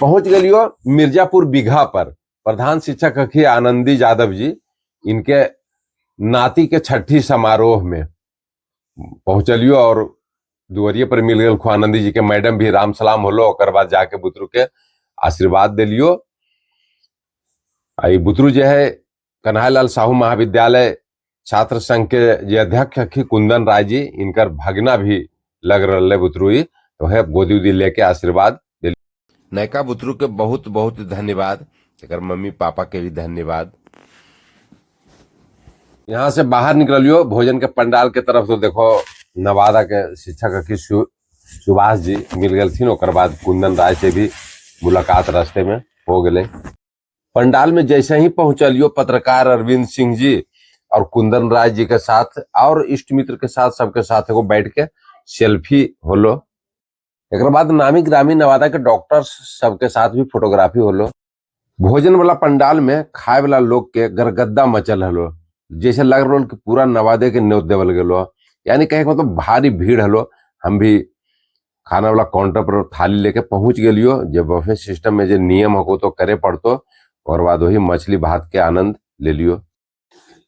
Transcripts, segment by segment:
पहुंच गलियो मिर्जापुर बीघा पर। प्रधान शिक्षक हखी आनंदी यादव जी, इनके नाती के छठी समारोह में पहुंचलियो और दुआरिये पर मिल गए आनंदी जी के मैडम भी, राम सलाम होलो। ओकर बाद जाके बुतरू के आशीर्वाद दिलियो। आई बुतरू जो है कन्हैयालाल साहू महाविद्यालय छात्र संघ के जे अध्यक्ष हखी कुंदन राय जी, इनकर भगना भी लग रहा है बुतरू ही, तो है गोदी उदी लेके आशीर्वाद दिल। नयका बुतरू के बहुत बहुत धन्यवाद, एकर मम्मी पापा के भी धन्यवाद। यहाँ से बाहर निकलियो भोजन के पंडाल के तरफ तो देखो नवादा के शिक्षक की सुभाष जी मिल गए। ओकर बाद कुंदन राय से भी मुलाकात रास्ते में हो गए। पंडाल में जैसे ही पहुंचलियो पत्रकार अरविंद सिंह जी और कुंदन राय जी के साथ और इष्ट मित्र के साथ सबके साथ एगो बैठ के सेल्फी होलो। एक बाद नामी ग्रामीण नवादा के डॉक्टर सबके साथ भी फोटोग्राफी होलो। भोजन वाला पंडाल में खाए वाला लोग के गरगद्दा मचल हलो, जैसे लग रहा कि पूरा नवादे के न्योत देवल गेलो, यानी कहे के मतलब भारी भीड़ हलो। हम भी खाना वाला काउंटर पर थाली लेके पहुंच गेलियो। जब बफे सिस्टम में जो नियम हो तो करे पड़तो, और बाद वही मछली भात के आनंद ले लियो।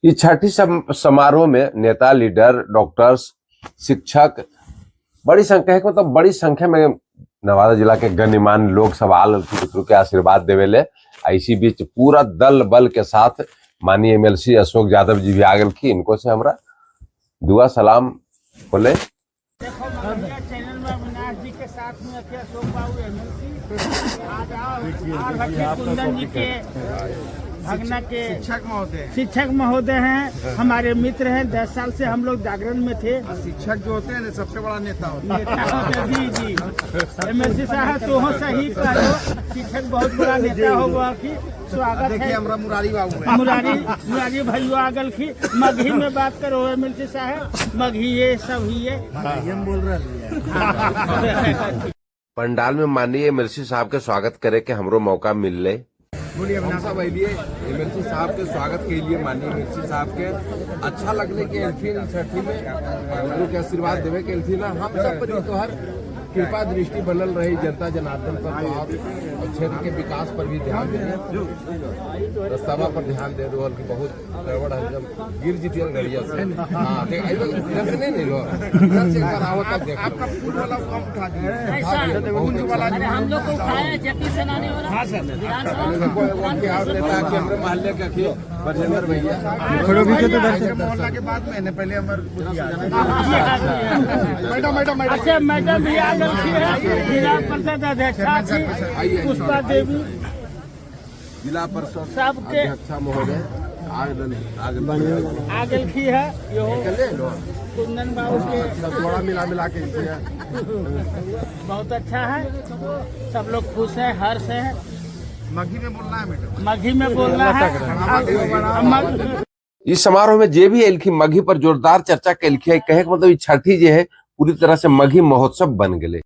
ये छठी समारोह में नेता, लीडर, डॉक्टर्स, शिक्षक बड़ी संख्या है, मतलब बड़ी संख्या में नवादा जिला के गण्यमान्य लोग सब आल के आशीर्वाद देवे ले। इसी बीच पूरा दल बल के साथ माननीय एमएलसी अशोक यादव जी भी आ गए। इनको से हमरा दुआ सलाम बोले। देखो मगहिया चैनल में अविनाश जी के साथ में अखिल अशोक बाबू एमएलसी और अखिल कुंदन जी के भगना के शिक्षक महोदय। शिक्षक महोदय हैं, हमारे मित्र हैं। 10 साल से हम लोग जागरण में थे। शिक्षक जो होते हैं ना, सबसे बड़ा नेता होते हैं। नेता होते हैं, जी जी, एमएलसी साहब तो हो सही कहो, शिक्षक बहुत बड़ा नेता होगा की स्वागत देखिए है। हमारा मुरारी बाबू है। मुरारी मुरारी भैया आगल की मगही में बात करो एमएलसी साहब, मगही ये सब ही है। हम बोल रहे हैं। पंडाल में माननीय एमएलसी साहब के स्वागत करे के हमरो मौका मिल ले। बोलिए। हम सब अलिए एमएलसी साहब के स्वागत के लिए। माननीय एमएलसी साहब के अच्छा लगने के एलथिन, छठी में गुरु के आशीर्वाद देवे के एलथिन ना। हम सब पर तो हर कृपा दृष्टि बनल रही जनता जनार्दन पर तो आप और क्षेत्र के विकास पर भी ध्यान दे, रास्ता पर ध्यान दे दो कि बहुत गड़बड़ है, एकदम गिर जितियल गड़िया से। हाँ देख, इधर से नहीं, नहीं लो, इधर से एक बार आओ तब देखो। आपका फूल वाला कम उठा दिए। बहुत अच्छा। अरे हम लोग को उठाया जेपी सेनानी वाला। हाँ सर। विधानसभा देखो एगो के और नेता के हमरे मोहल्ले के अखिल बजेंद्र भैया। मोहल्ला के बाद मैंने पहले हमारे मैडम मैडम मैडम। अच्छा मैडम भी आ गई है, जिला परिषद अध्यक्षा थी पुष्पा देवी। जिला परिषद सबके अध्यक्षा महोदय आग आ गई है यो ले लो। कुंदन बाबू के सब थोड़ा मिला मिला के इसे। बहुत अच्छा है, सब लोग खुश है, हर्ष है। मगही में बोलना है मैडम। मगही में बोलना है। इस समारोह में जे भी एलखी मगही पर जोरदार चर्चा कैलखी है। कहे के मतलब ई छठी जे है पूरी तरह से मगही महोत्सव बन गए।